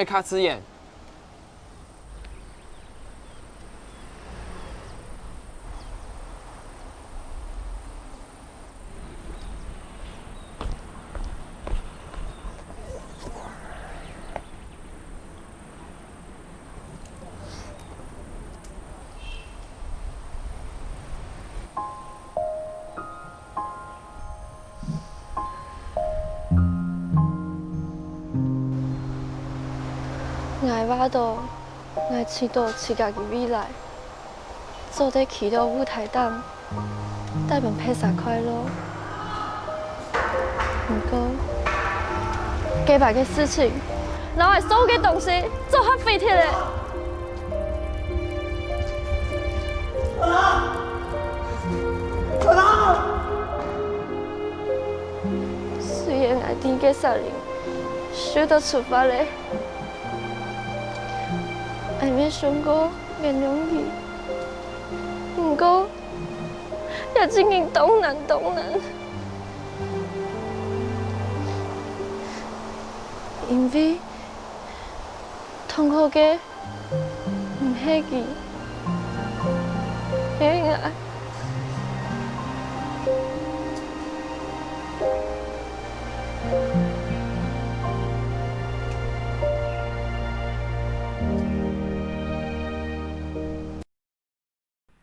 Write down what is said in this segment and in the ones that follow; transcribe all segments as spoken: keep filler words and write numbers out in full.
較刺眼。 𠊎話到，𠊎試著自家个未來，做得企到舞台頂，帶分別儕快樂。毋過，該擺个事情，摎𠊎所有个東西做下毀忒咧。 雖然𠊎知該山林受到處罰咧，𠊎乜想過原諒佢，毋過，這真經當難當難。因為，痛苦个 毋係佢，係𠊎。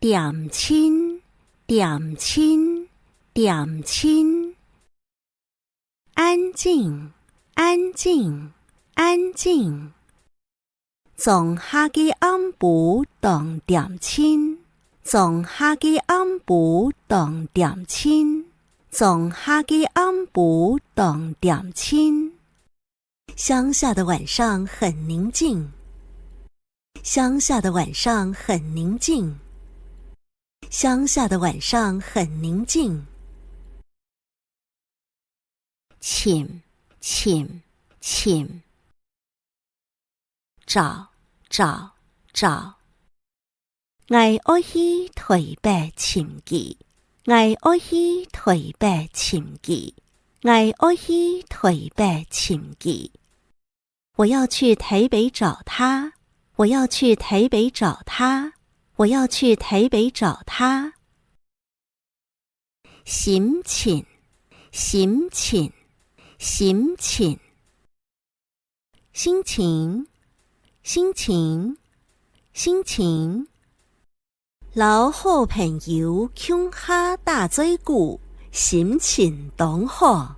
恬靜，恬靜，恬靜。 安靜，安靜，安靜。莊下个暗晡當恬靜，莊下个暗晡當恬靜，莊下个暗晡當恬靜。鄉下的晚上很寧靜，鄉下的晚上很寧靜，鄉下的晚上很寧靜。 尋，尋，尋。找，找，找。𠊎愛去臺北尋佢，𠊎愛去臺北尋佢，𠊎愛去臺北尋佢。 我要去臺北找他，我要去臺北找他，我要去臺北找他。心情，心情，心情。心情，心情，心情。 摎好朋友共下打嘴鼓，心情當好。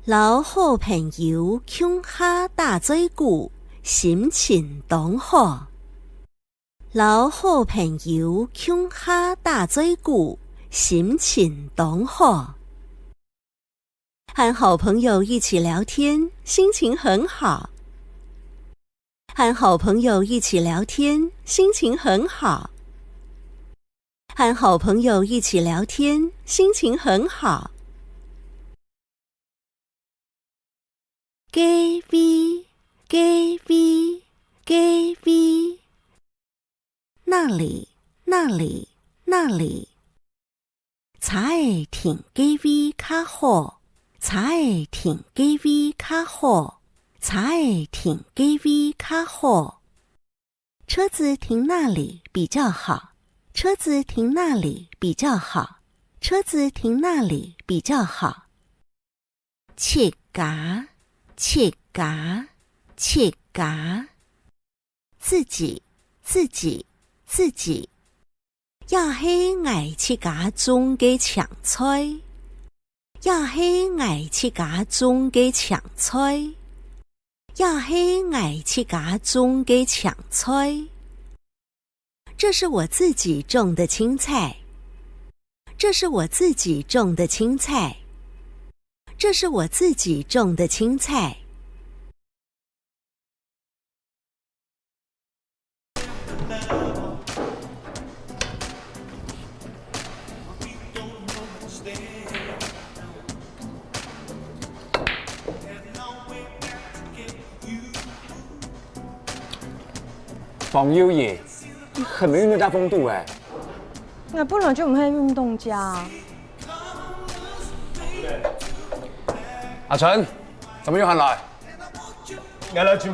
摎好朋友共下打嘴鼓，心情當好。摎好朋友共下打嘴鼓，心情當好。 和好朋友一起聊天，心情很好。和好朋友一起聊天，心情很好。和好朋友一起聊天，心情很好。該位，該位，該位。 那裡，那裡，那裡。車仔停該位較好，車仔停該位較好，車仔停該位較好。車子停那裡比較好，車子停那裡比較好，車子停那裡比較好。 自家，自家，自家。自己，自己，自己。這係𠊎自家種个青菜。這係𠊎自家種个青菜。這係𠊎自家種个青菜。 這是我自己種的青菜。這是我自己種的青菜。這是我自己種的青菜。 黃友義，你很會運動大風度哎。𠊎本來就毋係運動家。阿成，怎麼又喊來？𠊎來尋